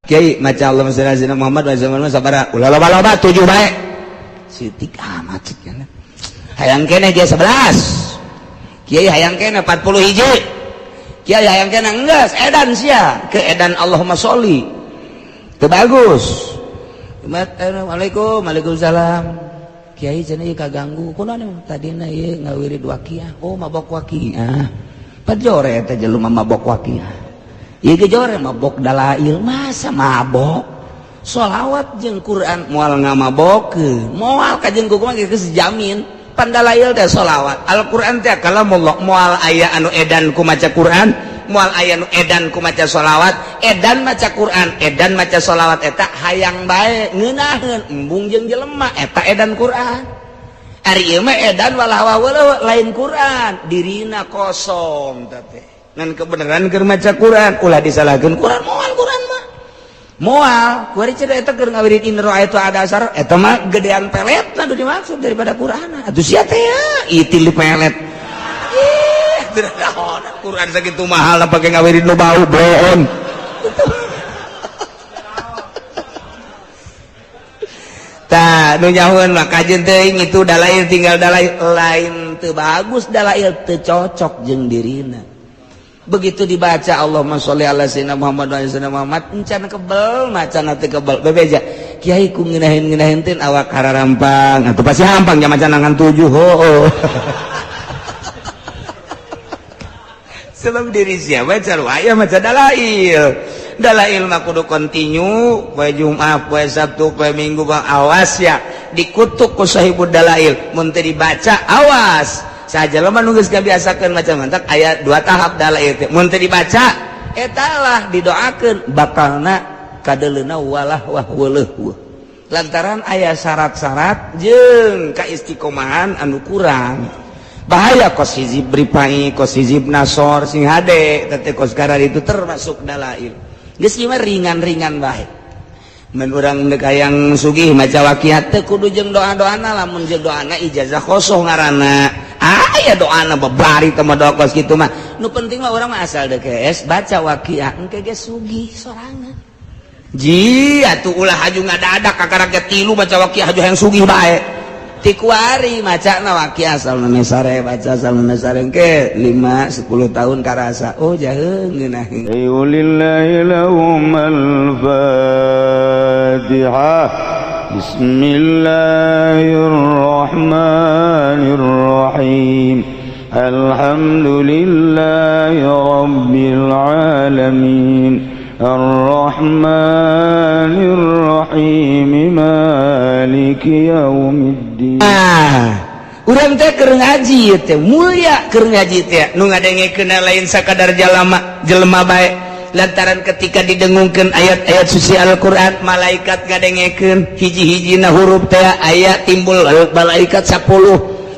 Kiai maca Allahumma sholli ala sayyidina Muhammad wa ala sabara ulah loba-loba 7 bae. Sitik amat cik nya. Hayang keneh ge 11. Kiai hayang keneh 40 hiji. Kiai hayang keneh enggeus edan sia ke edan Allahumma sholli. Teu bagus. Assalamualaikum, waalaikumsalam. Kiai cenah ieu kaganggu. Kunaon tadina ieu ngawirid waqiah. Oh mabok waqiah. Pajore eta jelema mabok waqiah. Ieu ge jore mabok dalail, masa mabok? Sholawat jeung Quran moal ngamabokeun, moal kajeun ku kumaha geus jamin. Pan dalail teh sholawat, Al-Qur'an teh kalamullah, moal aya anu edan ku maca Quran, moal aya nu edan ku maca sholawat, edan maca Quran, edan maca sholawat eta hayang bae ngeunaheun embung jeung jelema eta edan Quran. Ari ieu mah edan walah walah lain Quran, dirina kosong teh. Ngan kebenaran keur maca Quran ulah disalahkeun Quran, moal Quran mah. Moal, kuari cenah eta keur ngawirid in ra'aitu ada asar eta mah gedean peletna nu dimaksud daripada Quran. Atuh sia teh ya, itil di pelet. Ih, Quran sakitu mahal pake ngawirid nu bau bohong. Tah nu nyahueun mah kajeun teuing itu dalail tinggal dalail lain teu bagus dalail teu cocok jeung dirina. Begitu dibaca Allahumma sholli ala sayyidina Muhammad wa ala sayyidina Muhammad encan kebel macana teu kebel bebeja kiai ku ngeunaheun-ngeunaheun teh awak hararampang atuh pasti hampang nya maca nangan 7 hooh. Sebab diri siapa aya maca dalail. Dalail mah kudu kontinu poe Jumat, poe Sabtu, poe Minggu, bang awas ya dikutuk ku sahibud dalail mun teu dibaca awas. Saja jelema nu geus kabiasakeun maca mantak aya dua tahap dalail teh mun teu dibaca eta lah didoakeun bakalna kadeleuna walah wah weuleuh lantaran aya syarat-syarat jeung kaistiqomahan anu kurang. Bahaya kos hizib ripai, kos hizib nasor sing hade teh kos karar itu termasuk dalail. Geus ieu mah ringan-ringan bae. Mun urang deuk hayang sugih maca waqiah teu kudu jeung doa-doana, lamun jeung doana ijazah khosoh ngaranna. Aya doana babari teh mah doa kos kitu mah. Nu penting mah urang mah asal deuk geus baca waqiah engke ge sugih sorangan. Ji atuh ulah haju ngadadak kakara ge tilu maca waqiah haju hayang sugih bae. Tikuari maca na waqiah asal sare baca asal sare ke 5 10 tahun karasa oh jaheung ngeunaheun. Lillahi lahum al-Fatihah. Bismillahirrahmanirrahim. Alhamdulillahi rabbil alamin. Ar-Rahmanir-Rahim Maliki Yaumiddin. Ah, urang teh keur ngaji teh mulia keur ngaji teh nu ngadengekeun lain sakadar jalama jelema bae lantaran ketika didengungkeun ayat-ayat suci Al-Qur'an malaikat ngadengekeun hiji-hijina huruf teh aya timbul malaikat 10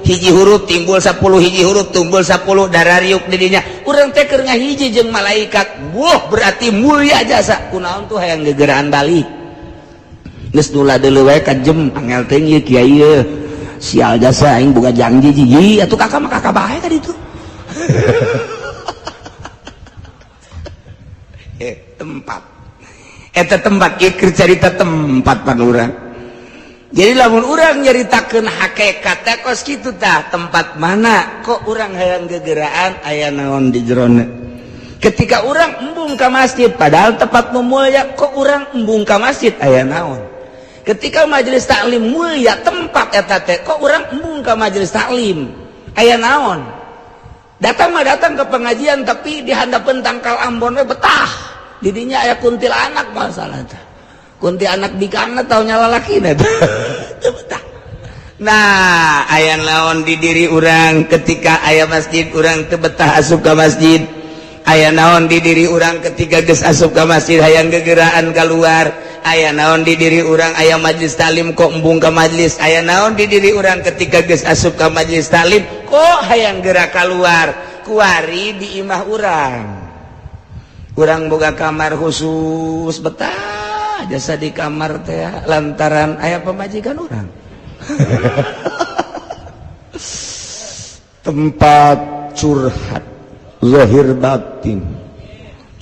hiji huruf timbul 10 hiji huruf timbul 10 darariuk di dinya urang teh keur ngahiji jeung malaikat wah berarti mulia jasa kunaon tuh hayang gegeraan balik geus nula deuleu wae ka jem angel teh ieu kiai ieu sial jasa aing boga janji jiji atuh kakak mah kakak bae ka ditu. Tempat eta tempat ieu keur carita tempat pan urang. Jadi lamun urang nyaritakeun hakikat teh kos kitu tah tempat mana kok urang hayang gegeraan aya naon di jerona. Ketika urang embung ka masjid padahal tempat nu mulia kok urang embung ka masjid aya naon. Ketika majelis taklim mulia tempat eta teh kok urang embung ka majelis taklim aya naon. Datang mah datang ke pengajian tapi di handapeun tangkal ambon we betah. Didinya aya kuntilanak masalah teh. Kunti anak bikangna tau nyala lalakina teu betah. Nah, aya naon di diri urang ketika aya masjid urang teu betah asup ka masjid. Aya naon di diri urang ketika geus asup ka masjid hayang gegeraan keluar. Aya naon di diri urang aya majelis taklim kok embung ka majelis. Aya naon di diri urang ketika geus asup ka majelis taklim kok hayang gerak keluar. Kuari di imah urang. Urang boga kamar khusus betah jasa di kamar teh lantaran aya pemajikan urang. Tempat curhat zahir batin,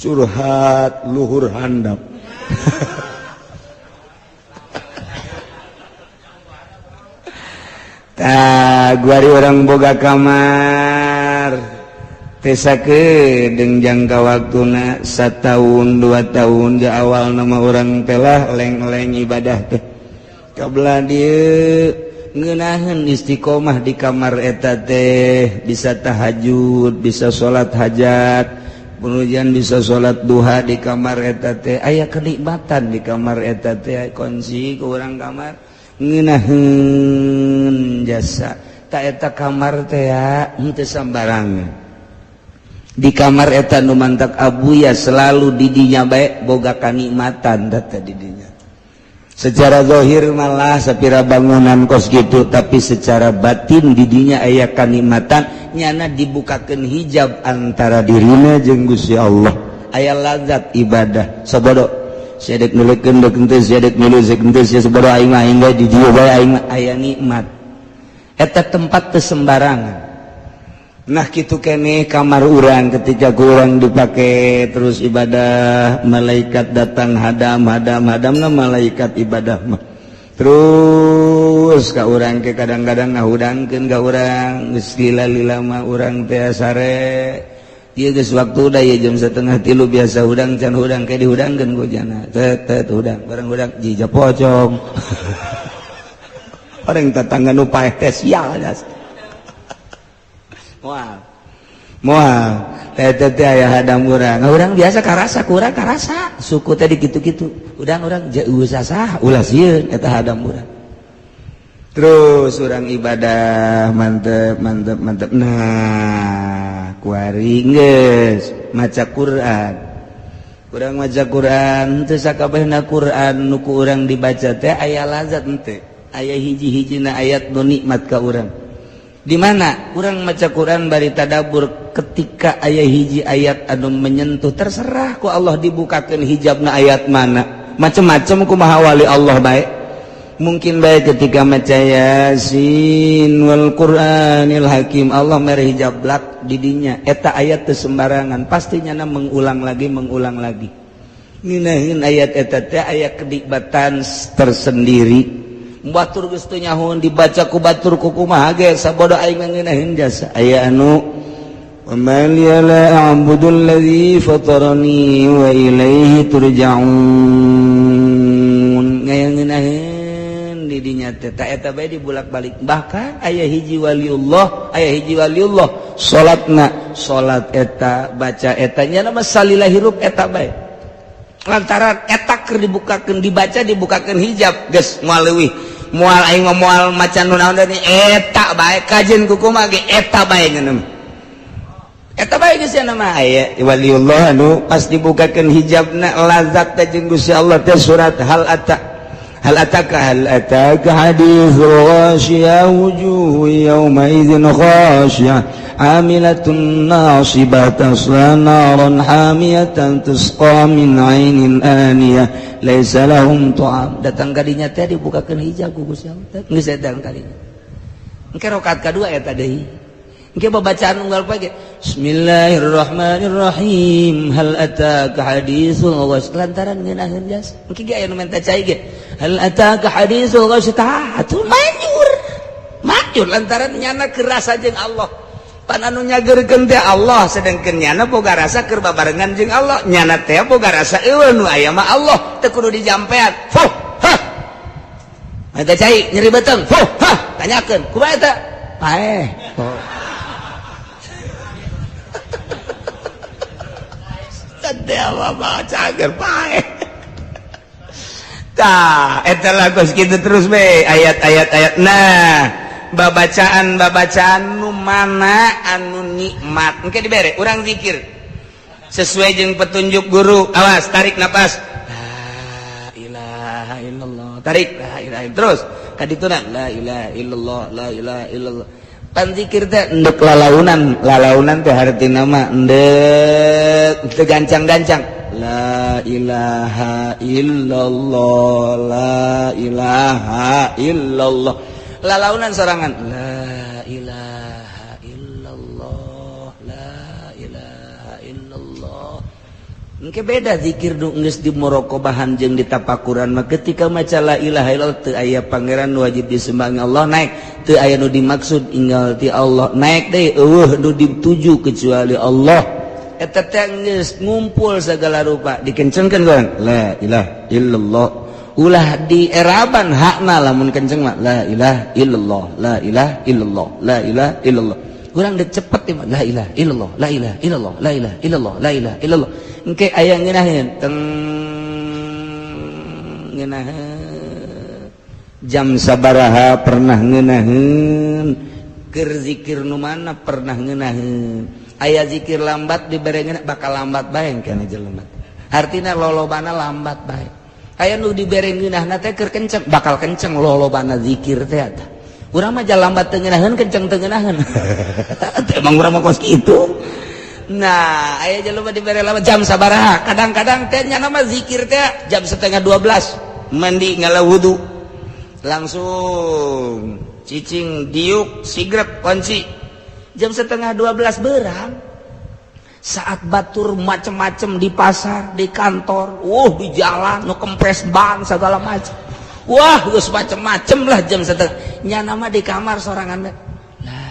curhat luhur handap. Tah guari orang boga kamar tesa kedeng jangka waktuna 1 tahun 2 tahun di awal nama orang telah leng-leng ibadah teh kabla dia ngeunaheun istiqomah di kamar eta teh, bisa tahajud, bisa salat hajat, kemudian bisa salat duha di kamar eta teh. Aya kenikmatan di kamar eta teh, kunci ke urang kamar ngeunaheun jasa tak eta kamar teh ya henteu sambarangan. Di kamar eta nu mantak abuya selalu didinya bae boga kanikmatan data didinya. Secara zahir malah sapira bangunan kos gitu, tapi secara batin didinya aya kanikmatan, nyana dibukakeun hijab antara dirina jeung Gusti Allah, aya lazat ibadah. Sabodo sia dek nuleukeun dek henteu, sia dek nulis dek henteu, sia sabodo, aing mah aing bae di dieu bae, aing mah aya nikmat eta tempat teu sembarangan. Nah, gitu kene kamar urang ketika kurang dipakai terus ibadah, malaikat datang hadam hadam hadam. Nah, malaikat ibadah mah terus ka urang ke kadang-kadang ngahudangkeun ka urang geus lila-lila mah urang teh sare. Ieu geus waktu da ieu jam 2.30 biasa hudang, can hudang, kayak dihudangkeun ku jana tet tet hudang bareng hudang jija pocong. Orang tetangga nu paeh teh sial jas. Moal moal teh teh teh aya hadam urang. Urang biasa karasa, kurang karasa suku teh dikitu-kitu udang urang jauh sasah ulah sieun eta hadam urang. Terus urang ibadah mantep mantep mantep. Nah, kuari geus maca Quran, urang maca Quran teu sakabehna Quran nu ku urang dibaca teh aya lazat henteu, aya hiji-hijina ayat nu nikmat ka urang. Di mana urang maca Quran bari tadabur, ketika aya hiji ayat anu menyentuh, terserah ku Allah dibukakeun hijabna ayat mana, macem-macem kumaha wali Allah baik. Mungkin baik ketika maca Yasin wal Qur'anil Hakim, Allah mere hijab blak didinya. Eta ayat teu sembarangan, pastinya na mengulang lagi, mengulang lagi ngeunaheun ayat eta teh aya kenikmatan tersendiri. Batur geus teu nyahoeun dibaca ku batur ku kumaha ge sabodo aing ngeunaheun jasa. Aya anu wa ma liya la a'budu alladzi fatarani wa ilaihi turja'un, ngeunaheun di dinya teh ta eta bae dibulak-balik. Bahkan aya hiji waliullah, aya hiji waliullah salatna salat eta baca eta nya nama salila hirup eta bae, lantaran eta keur dibukakeun, dibaca, dibukakeun hijab, geus moal leuwih, moal aing mah moal maca nu naon deui, eta bae kajeun ku kumaha ge eta bae ngeuneuh eta bae geus nama. Aya waliullah anu pas dibukakeun hijabna lazat teh jeung Gusti Allah teh surat hal ata, hal ataka, hal ataka haditsul ghasyiyah, wujuhu yawma idzin khasyiyah amilatun nasibah tasla naran hamiyatan tusqa min ainin aniyah laisa lahum ta'am. Datang kadinya teh dibukakeun hijab ku Gusti Allah teh geus datang kadinya. Engke rakaat kadua eta deui, engke babacaan unggal pagi Bismillahirrahmanirrahim hal ataka haditsul ghasy, lantaran ngeunaheun jas. Engke ge aya nu menta cai ge hal ataka haditsul ghasy, tah atuh manjur manjur lantaran nyana kerasa jeung Allah. Pan anu nyageurkeun teh Allah, sedangkeun nyana boga rasa keur babarengan jeung Allah, nyana teh boga rasa eueuh nu aya mah Allah, teu kudu dijampean. Fuh hah, menta cai nyeri beuteung, fuh hah, tanyakeun kumaha eta paeh. Oh. Cager paeh. Tah eta lagu kitu terus be ayat-ayat ayat. Nah, babacaan babacaan nu mana anu nikmat engke dibere urang zikir sesuai jeung petunjuk guru. Awas, tarik napas la ilaha illallah, tarik la ilaha, terus kadituna la ilaha illallah, la ilaha illallah. Pan zikir teh endek lalaunan, lalaunan teh hartina mah endek teu gancang-gancang, la ilaha illallah, la ilaha illallah, lalaunan sorangan la ilaha illallah, la ilaha illallah. Engke beda zikir nu geus di muraqabahan jeung di tapakuran mah. Ketika maca la ilaha illallah, teu aya pangeran wajib disembah Allah, naik. Teu aya nu dimaksud inggal ti Allah, naik deui. Euweuh nu dituju kecuali Allah. Eta teh geus ngumpul segala rupa, dikencengkeun kan la ilaha illallah, ulah dieraban hakna. Lamun kenceng mah la ilaha illallah, la ilaha illallah, la ilaha illallah. Kurang dek cepet ya, la ilaha illallah, la ilaha illallah, la ilaha illallah, la ilaha illallah. Engke aya ngeunaheun teng ngeunaheun jam sabaraha, pernah ngeunaheun keur zikir nu mana, pernah ngeunaheun aya zikir lambat dibere ngeunah, bakal lambat bae kana jelema, artina lolobana lambat bae. Aya nu dibere ngeunahna teh keur kenceng, bakal kenceng lolobana zikir teh. Eta urang mah lambat teu ngeunaheun, kenceng teu ngeunaheun. Emang urang mah kos kitu. Nah, aya jelema dibere lama jam sabaraha, kadang-kadang teh nya nama zikir teh jam 11.30, mandi, ngala wudu, langsung cicing, diuk sigrek kunci, jam 11.30 berang, saat batur macem-macem di pasar, di kantor, di jalan nu kempes ban segala macem. Wah, geus macem-macem lah. Jam setengah nya nama di kamar sorangan, la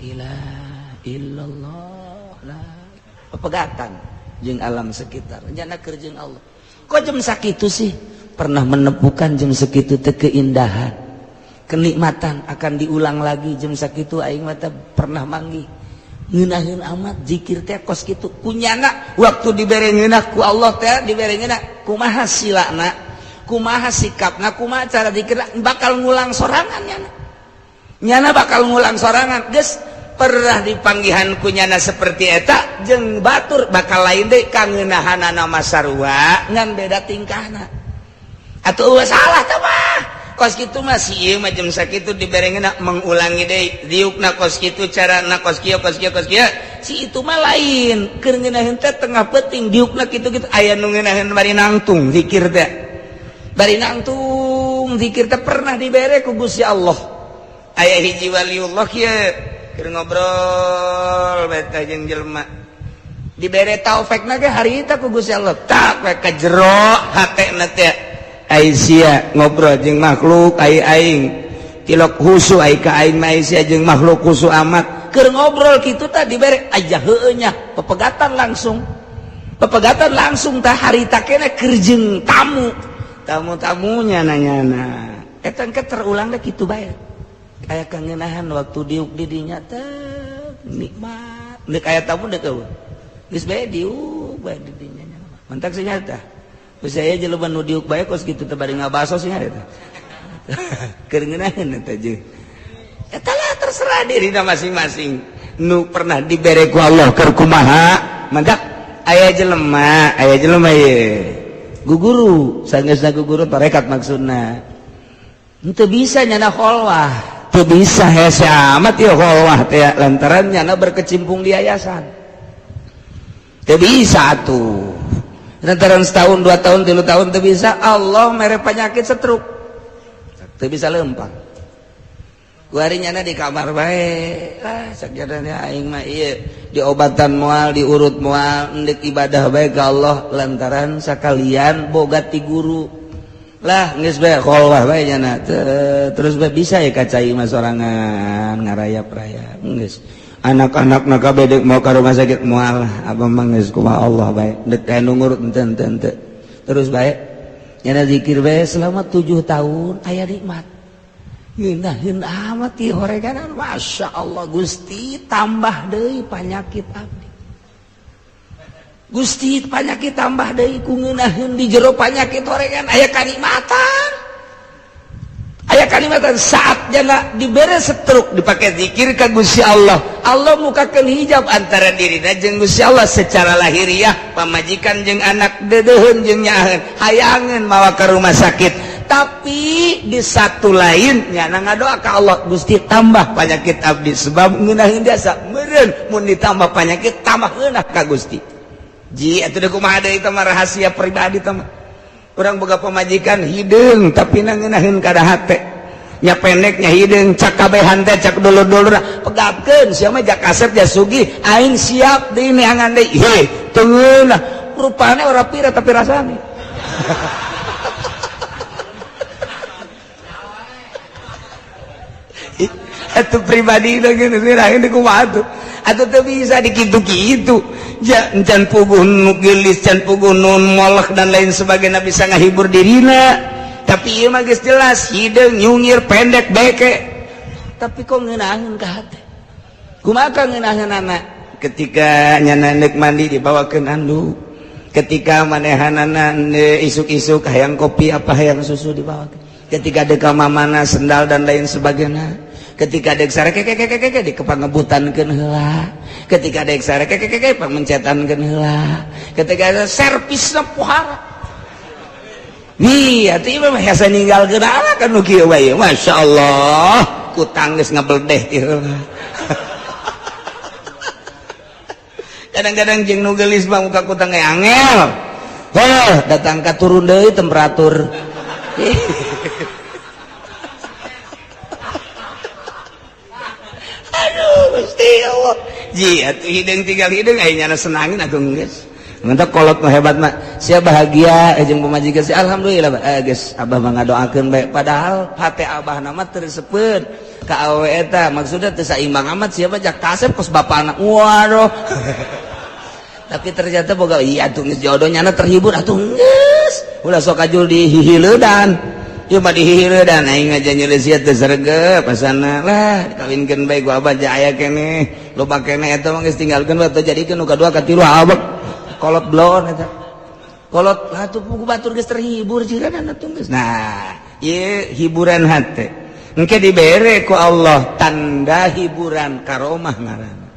ilaha illallah, la pepegatan jeung alam sekitar, nyana keur jeung Allah. Kok jam sakitu sih pernah menemukan jam segitu teh keindahan, kenikmatan akan diulang lagi jam sakitu? Aing mah pernah manggih ngeunaheun amat zikir teh kos kitu kunyana. Waktu dibere ngeunah ku Allah teh, dibere ngeunah, kumaha silana, kumaha sikapna, kumaha cara zikir, bakal ngulang sorangan nyana. Nyana bakal ngulang sorangan. Geus pernah dipanggihan kunyana seperti eta jeung batur bakal lain deui kangeunahanana mah, sarua ngan beda tingkahna. Atuh eueuh salah teh mah kos kitu mah. Si ieu mah jam sakitu dibere ngeunah, mengulangi deui diukna kos kitu, carana kos kieu, kos kieu, kos kieu. Si itu mah lain, keur ngeunaheun teh tengah peuting diukna kitu-kitu. Aya nu ngeunaheun bari nangtung zikir teh, bari nangtung zikir teh. Pernah dibere ku Gusti Allah, aya hiji waliullah kieu keur ngobrol beta jeung jelema, dibere taufik ge harita ku Gusti Allah, tak we ka jero hatena teh, ai sia ngobrol jeung makhluk, ai aing tilok husu, ai ka aing mah sia jeung makhluk husu amat. Keur ngobrol kitu tah dibere aja heueuh nya, pepegatan langsung, pepegatan langsung tah. Harita keneh keur jeung tamu, tamu-tamunya nanya. Nah, eta engke terulang deh kitu bae, aya kangenahan waktu diuk di dinya teh nikmat. Deuk aya tamu, deuk eueuh, geus bae diuk bae di dinya. Mantak sih nyata geus aya jelema nu diuk bae kos kitu teh bari ngabaso sih eta keur ngeunaheun eta jeung eta lah. Terserah dirina masing-masing nu pernah dibere ku Allah keur kumaha. Mantak aya jelema, aya jelema ye guguru, sanggeusna guguru tarekat, maksudna henteu bisa nyana kholwah, teu bisa, hese amat ya kholwah teh, lantaran nyana berkecimpung di yayasan. Teu bisa tuh, lantaran setahun, 2 tahun, 3 tahun teu bisa. Allah mere penyakit stroke, teu bisa lempang. Kuari nyana di kamar bae lah. Sakjadana aing mah ieu diobatan moal, diurut moal, endek ibadah bae ka Allah, lantaran sakalian boga ti guru lah. Geus bae kholwah bae nyana, terus bae bisa ya kacai mah sorangan ngarayap-rayap. Geus anak-anak na kabeh dek mau ka rumah sakit, moal, abah mah geus kumaha Allah bae, dek aya nu ngurut henteu henteu henteu. Terus bae nyana zikir bae selama 7 tahun, aya nikmat ngeunaheun amat ieu horeganan. Masya Allah, Gusti, tambah deui panyakit abdi. Gusti, panyakit tambah deui. Ku ngeunaheun di jero panyakit horegan aya kanikmatan, aya kanikmatan. Saat jana dibere stroke, dipakai zikir ka Gusti Allah, Allah mukakeun hijab antara dirina jeung Gusti Allah. Secara lahiriah pamajikan jeung anak deudeuheun jeung nyaaheun, hayangeun mawa ke rumah sakit, tapi di satu lain nyana ngadoa ka Allah, Gusti, tambah penyakit abdi, sebab ngeunaheun jasa meureun mun ditambah penyakit tambah ngeunah ka Gusti. Ji atuh deui kumaha deui, itu mah rahasia pribadi teh mah. Urang boga pamajikan hideung tapi na ngeunaheun kada hate nya, pendeknya hideung, cak kabehan teh, cak dulur-dulur, pegapkeun sia mah, jak kasep, jak sugih, aing siap deui neangan deui. He teu ngeunah. Rupane ora pira tapi rasane. Atuh pribadi geus ini kumaha tuh? Atuh teu bisa dikitu-kitu. Can puguh nu geulis, can puguh nu molek dan lain sebagainya bisa ngahibur dirina. Tapi ieu mah geus jelas hideung nyungir pendek beke. Tapi kok ngeunaheun ka hate? Kumaha ngeunaheunana? Ketika nyana neuk mandi dibawakeun anduk. Ketika manehanana isuk-isuk hayang kopi apa hayang susu dibawakeun. Ketika deka mamana sendal dan lain sebagainya. Ketika dek sare keke di kepangebutankeun heula. Ketika dek sare keke pamencetankeun heula. Ketika servisna pohara. Nih, atuh ieu mah hese ninggalkeun anak kan nu kieu bae. Masyaallah, kutang geus ngabeldeh ti heula. Kadang-kadang jeung nu geulis mah muka kutang ge angel. Heuh, datang ka turun deui temperatur. Aduh, Gusti Allah. Ji, atuh hideung tinggal hideung aya nyana senangin atuh geus. Mantap kolot mah hebat mah. Sia bahagia jeung pamajikan sia alhamdulillah geus abah mah ngadoakeun bae padahal hate abah na mah teu resepeun ka awewe eta maksudna teu saimbang amat sia mah jak kasep kos bapana. Waduh. Tapi ternyata boga iya atuh geus jodoh nyana terhibur atuh geus. Ulah sok kajul dihihileudan. Ieu mah dihihileudan aing aja nyeuleus sia teu sregep asana lah dikawinkeun bae ku abah ja aya keneh. Loba keneh eta mah geus tinggalkeun bae teu jadikeun nu kadua katilu abek. Kolot blon eta. Kolot lah tuh pugu batur geus terhibur jiran atuh geus. Nah, ieu hiburan hate. Engke dibere ku Allah tanda hiburan karomah ngaranna.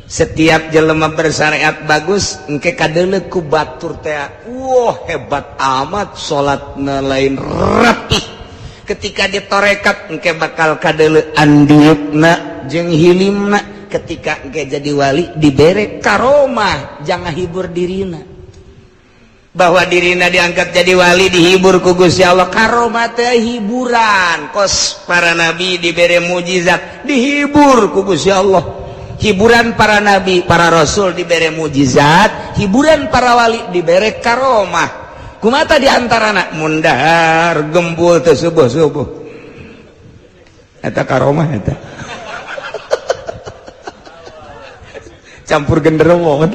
Setiap jelema bersyariat bagus engke kadeuleu ku batur teh. Wah, hebat amat salatna lain rapih. Ketika ditorekat engke bakal kadeuleu andiukna jeung hilimna. Ketika engke jadi wali dibere karomah jangan hibur dirina. Bahwa dirina diangkat jadi wali dihibur ku Gusti Allah. Karomah teh hiburan. Kos para nabi dibere mujizat dihibur ku Gusti Allah. Hiburan para nabi, para rasul dibere mujizat, hiburan para wali dibere karomah. Kumata di antarana mundahar gembul teh subuh-subuh. Eta karomah eta. Campur genderuwo.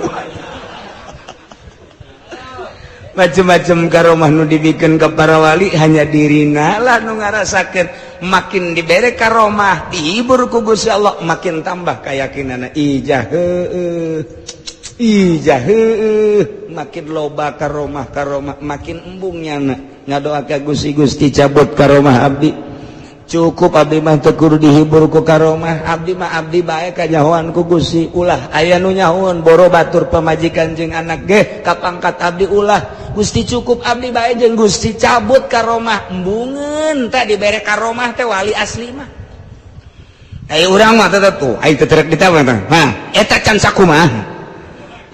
Macem-macem karomah nu dibikin ke para wali hanya dirina lah nu ngarasakeun. Makin dibere karomah dihibur ku Gusti Allah makin tambah keyakinanna. Ijah heueuh, ijah heueuh, makin loba karomah karomah makin embung nyana ngadoa ka Gusti, Gusti cabut karomah abdi. Cukup abdi mah teu kudu dihibur ku karomah. Abdi mah abdi bae kanyahoan ku Gusti. Ulah aya nu nyahoan boro batur pamajikan jeung anak ge kapangkat abdi ulah. Gusti cukup abdi bae jeung Gusti cabut karomah. Embungeun teh dibere karomah teh wali asli mah. Ai urang mah teh tuh, ai teu terek ditambah teh. Mah eta can sakumaha.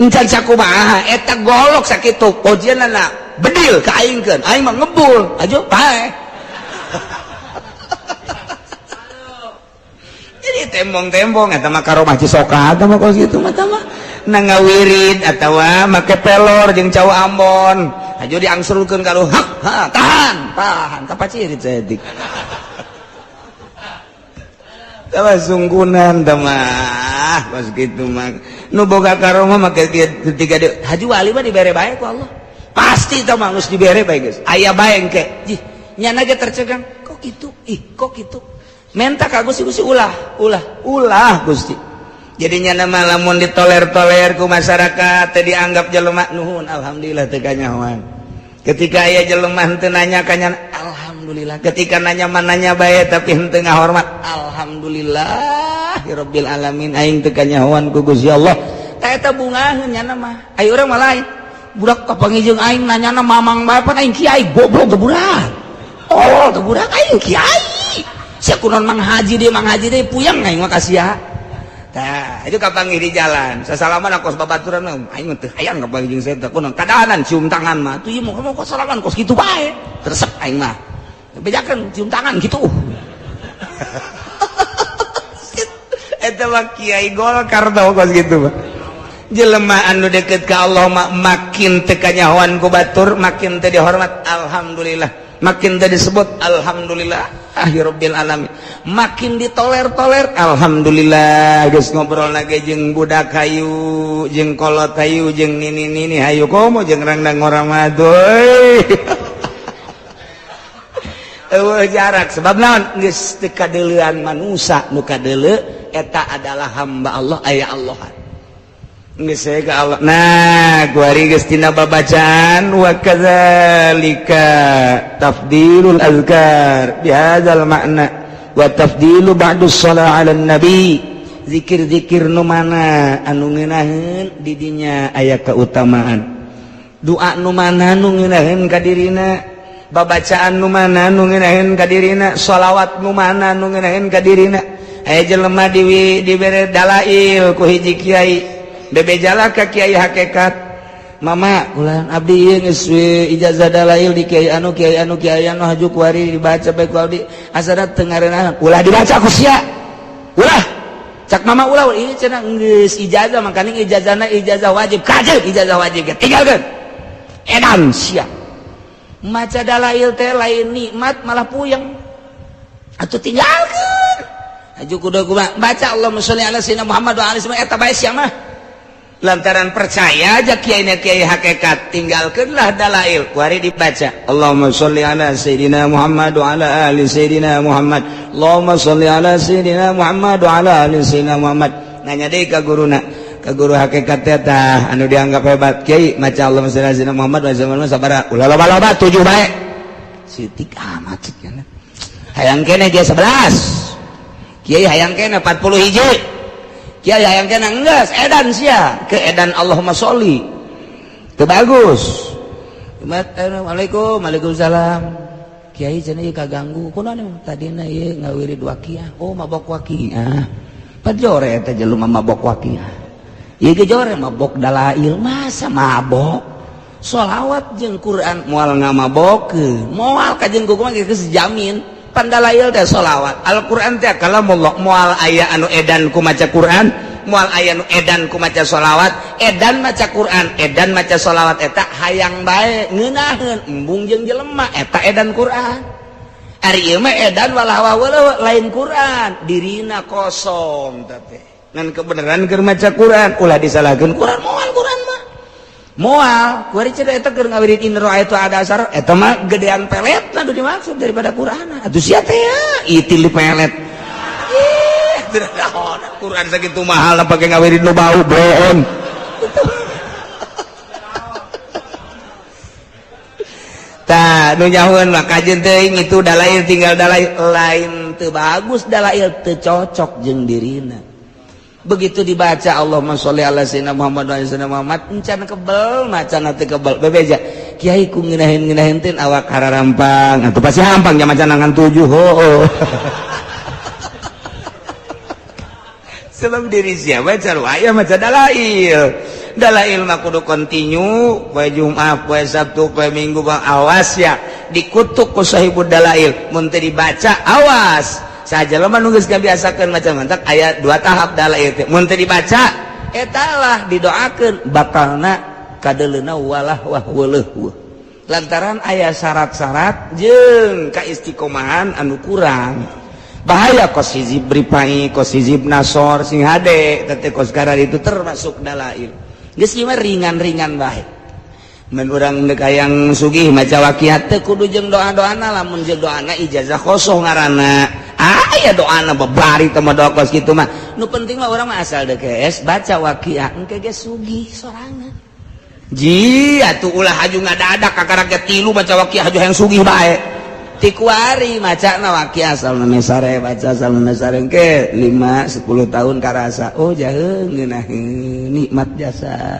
Encan sakumaha eta golok sakitu kojianna bedil ka aingkeun. Aing mah ngebul, ajo pae. Jadi tembong-tembong eta mah karomah Cisoka eta mah kos kitu mah tah mah na ngawirid atawa make pelor jeung cau Ambon. Ajo diangsurkeun ka lu, hak, ha, tahan, tahan, kapacirit saeutik. Tah mah sunggunan tah mah kos kitu mah. Nu boga karomah make ketika di haji wali mah dibere bae ku Allah. Pasti tah mah geus dibere bae geus. Aya bae engke. Jih, nyana ge tercegang, kok kitu? Ih, kok kitu? Menta ka Gusti, Gusti ulah, ulah, ulah Gusti. Jadinya nama lamun ditoler-toler ku masyarakat teh dianggap jelema nuhun alhamdulillah teu kanyahoan. Ketika aya jelema henteu nanya ka alhamdulillah. Ketika nanya mah nanya bae tapi henteu ngahormat alhamdulillah rabbil alamin aing teu kanyahoan ku Gusti Allah. Tah eta bungaheun nya mah. Ayo urang mah lain. Budak kapanggih jeung aing nanyana mamang bae pan aing kiai goblok teu budak. Tolol teu budak aing kiai. Sia kunaon mang haji deui mang haji deui puyeng aing mah ka sia. Tah, itu kapanggih di jalan. Sasalaman kos babaturan aing mah teu hayang kapanggih jeung saya teh kunaon kadahanan cium tangan mah. Tuh ieu mah kos salaman kos kitu bae. Resep aing mah. Bejakeun cium tangan kitu. Eta mah kiai Golkar tau kos kitu mah. Jelema anu deket ka Allah makin teu kanyahoan ku batur, makin teu dihormat, alhamdulillah. Makin teu disebut, alhamdulillah. Rabbil alamin. Makin ditoler-toler, alhamdulillah. Geus ngobrol lagi jeung budak hayu, jeung kolot hayu, jeung nini-nini hayu, komo jeung rangdang orang madoy. Eueuh jarak sebab naon, geus teu kadeuleuan manusa, nu kadeuleu eta adalah hamba Allah, aya Allah. Geus ka Allah. Nah, kuari geus tina babacaan wa kadzalika tafdilul azkar bihadzal makna wa tafdilu ba'du shalah 'ala nabi. Zikir-zikir nu mana anu ngeunaheun di dinya aya keutamaan, doa nu mana nu ngeunaheun ka dirina, babacaan nu mana nu ngeunaheun ka dirina, sholawat nu mana nu ngeunaheun ka dirina. Aya jelema diwi dibere dalail ku hiji kiai, bebejalah ka kiai hakikat, "Mama, ulah abdi ieu geus ijazah dalail di kiai anu, kiai anu, kiai anu, haju kuari dibaca bae ku abdi." Asana teu ngareunah, "Ulah dibaca ku sia, ulah." Cak mama, "Ulah, ini cenah geus ijazah, makanya ijazahna ijazah wajib." Kajeun ijazah wajib tinggalkeun, edan sia. Maca dalail teh lain nikmat, malah puyeng atuh, tinggalkeun. Haju kudu kumaha? Baca Allahumma sholli ala sayyidina Muhammad wa alihi, eta bae sia mah. Lantaran percaya aja kiai kiai hakikat, tinggalkanlah dalail, kuari dibaca Allahumma sholli ala sayyidina Muhammad wa ala ali sayyidina Muhammad, Allahumma sholli ala sayyidina Muhammad wa ala ali sayyidina Muhammad. Nanya deui ka guruna, ka guru hakikat teh anu dianggap hebat, "Kiai, maca Allahumma sholli ala sayyidina Muhammad wa ala sabaraha?" "Ulah loba-loba, 7 bae." Sitik amat cik, hayang keneh ge 11, kiai hayang keneh 40 hiji, kiai hayang keneh. Enggeus, edan sia ke edan Allahumma sholli teu bagus. "Assalamualaikum." "Waalaikumsalam, kiai." Cenah ieu kaganggu kunaon tadina? Ieu ngawirid waqiah. Oh, mabok waqiah. Pajore eta jelema mabok waqiah, ieu ge jore mabok dalail. Masa mabok sholawat jeung Quran? Moal ngamabokeun, moal kajeun kumaha geus jamin. Pandalail teh sholawat, Al-Quran teh kalamullah, moal aya anu edan ku maca Quran, moal aya anu edan ku maca sholawat. Edan maca Quran, edan maca sholawat, eta hayang bae ngeunaheun embung jeung jelema, eta edan Quran. Ari ieu mah edan walah walah, lain Quran, dirina kosong teh ngan kebenaran keur maca Quran. Ulah disalahkeun Quran, moal Quran mah moal. Kuari cenah eta keur ngawirid in ra'aitu ada asar, eta mah gedean pelet nu dimaksud daripada Quran. Atuh sia teh ya itil di pelet. Ih, Quran sakitu mahal pake ngawirid nu bau bohong. Tah nu nyahueun mah kajeun teuing itu dalail, tinggal dalail. Lain teu bagus dalail, teu cocok jeung dirina. Begitu dibaca Allahumma sholli ala sayyidina Muhammad wa ala sayyidina Muhammad, encan kebel macana teu kebel. Bebeja, "Kiai, ku ngeunaheun-ngeunaheun teh awak hararampang." Atuh pasti hampang nya maca ngan 7 hoo. Sebab diri siapa aya maca dalail, dalail mah kudu kontinu poe Jumat, poe Sabtu, poe Minggu. Bang, awas ya, dikutuk ku sahibud dalail mun teu dibaca. Awas saja jelema nu geus kabiasakeun maca. Mantak aya dua tahap dalail teh, mun teu dibaca eta lah didoakeun bakalna kadeleuna walah wah weuleuh, lantaran aya syarat-syarat jeung kaistiqomahan anu kurang. Bahaya kos hizib ripai, kos hizib nasor, sing hade tete kos karar itu termasuk dalail. Geus ieu mah ringan-ringan bae. Mun urang deuk hayang sugih maca waqiat teh kudu jeung doa-doana. Lamun jeung doana ijazah khosoh ngaranna, aya doana babari teh mah doa kos kitu mah. Nu penting mah urang mah asal deuk baca waqiah, engke ge sugih sorangan. Ji atuh ulah haju ngadadak kakara ge tilu maca waqiah haju hayang sugih bae. Tikuari maca na waqiah asal sare, baca asal sare ke 5 10 tahun karasa, oh jaheung ngeunaheun nikmat jasa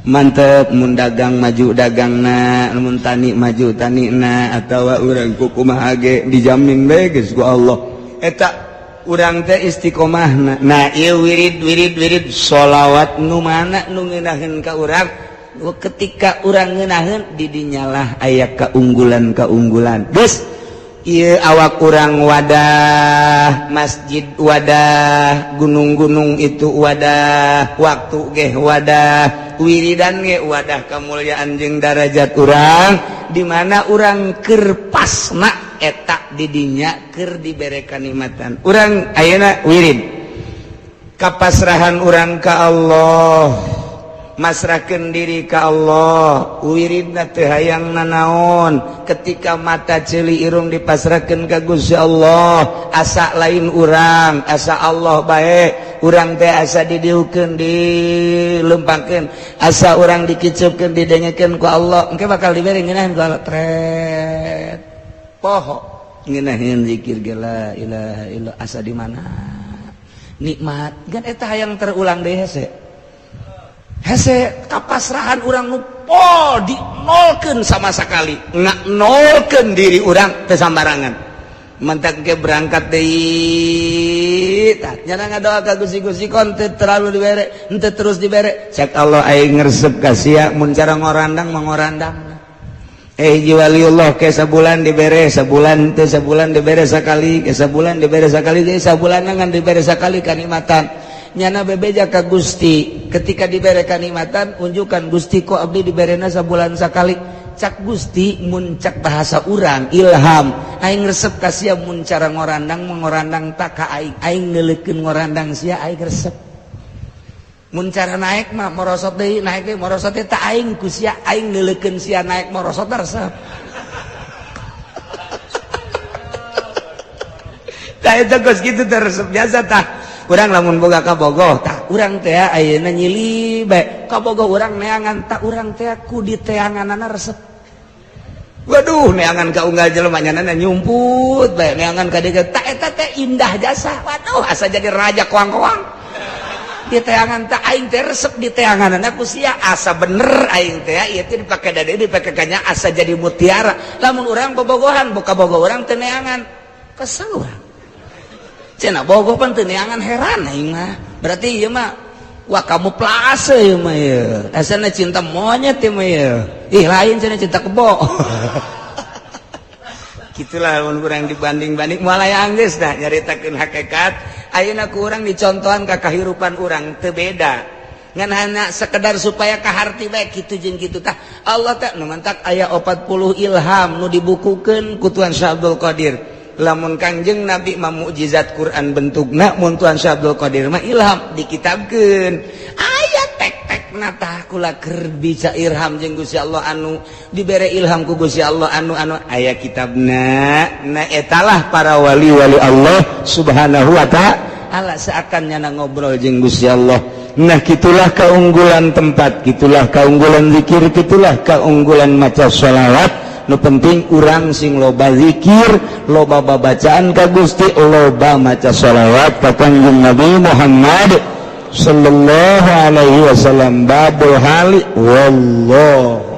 mantep. Mun dagang maju dagangna, mun tani maju tanina, atawa urang kukumaha ge dijamin bae geus ku Allah eta urang teh istiqomahna. Nah, ieu wirid wirid wirid sholawat nu mana nu ngeunaheun ka urang, ketika urang ngeunaheun di dinyalah aya keunggulan-keunggulan. Geus Ieu awak urang wadah, masjid wadah, gunung-gunung itu wadah, waktu ge wadah, wiridan ge wadah kemuliaan jeung darajat urang, di mana urang keur pasna eta didinya keur dibere kanikmatan. Urang ayeuna wirid kapasrahan urang ka Allah, masrahkeun diri ka Allah, wiridna teu hayang nanaon. Ketika mata, ceuli, irung dipasrahkeun ka Gusti Allah, asa lain urang, asa Allah bae. Urang teh asa didiukeun, dilempangkeun, asa urang dikiceupkeun, didengekeun ku Allah. Engke bakal dibere ngeunaheun ku Allah, tret poho ngeunaheun zikir ge, la ilaha illallah, asa di mana nikmat kan eta hayang terulang deui. Hese hese kapasrahan urang nu pol, dinolkeun sama sekali, nolkeun diri urang teu sambarangan. Mentak ke berangkat deui, tah nyana ngadoa ka Gusti, Gusti, kon teu terlalu dibere, henteu terus dibere. Cek Allah, aing ngresep ka sia mun cara ngorandang mangorandang. Hiji waliullah ke sabulan dibere, sabulan teu, sabulan dibere sakali, ke sabulan dibere sakali, deui sabulan ngan dibere sakali kanikmatan. Nyana bebeja ka Gusti ketika dibere kanikmatan, unjukan, "Gusti, kok abdi diberena sabulan sakali?" Cak Gusti, mun cak bahasa urang ilham, "Aing resep ka sia mun cara ngorandang mengorandang tak ka aing, aing neuleukeun ngorandang sia, aing resep. Mun cara naik mah merosot deui, naik deui, merosot deui, tak aing ku sia, aing neuleukeun sia naik merosot, resep." Tah, eta geus kitu teh resep biasa. Tah, urang lamun boga kabogoh, tah urang teh ayeuna nyili bae kabogoh urang neangan, tak urang teh ku diteanganana resep. Waduh, neangan ka unggal jelema, nyana nyumput bae, neangan ka dieu, tak eta teh indah jasa. Waduh, asa jadi raja koang-koang di teangan. Tak aing teh resep di teangan ku sia, asa bener aing teh ieu teh dipake dade, dipake kanya, asa jadi mutiara. Lamun urang bobogohan, boga bogo urang teu neangan, kesel urang. Cenah bogoh pan teu neangan, heran aing mah. Berarti ieu mah, wah, kamu plase ieu mah, ieu asana cinta monyet ieu mah ieu. Ih, lain cenah, cinta kebo. Gitulah mun urang dibanding-banding moal aya. Geus dah, nyaritakeun hakikat. Ayeuna ku urang dicontohan ka kahirupan urang teu beda, ngan hanya sekedar supaya kaharti bae kitu jeung kitu. Tah, Allah teh nu mantak aya 40 ilham nu dibukukeun ku Tuan Syekh Abdul Qadir. Lamun Kangjeng Nabi mah mukjizat Quran bentukna, mun Tuan Syekh Abdul Qadir mah ilham dikitabkeun, aya tek-tek. Tah, kula keur bisa ilham jeung Gusti Allah, anu dibere ilham ku Gusti Allah, anu anu aya kitabna. Nah, etalah para wali-wali Allah Subhanahu wa Ta'ala, seakan nyana ngobrol jeung Gusti Allah. Nah, gitulah keunggulan tempat, gitulah keunggulan zikir, gitulah keunggulan maca sholawat. Nu penting urang sing loba zikir, loba babacaan ka Gusti, loba maca sholawat ka Kangjeng Nabi Muhammad sallallahu alaihi wasallam. Babul hali, wallahu.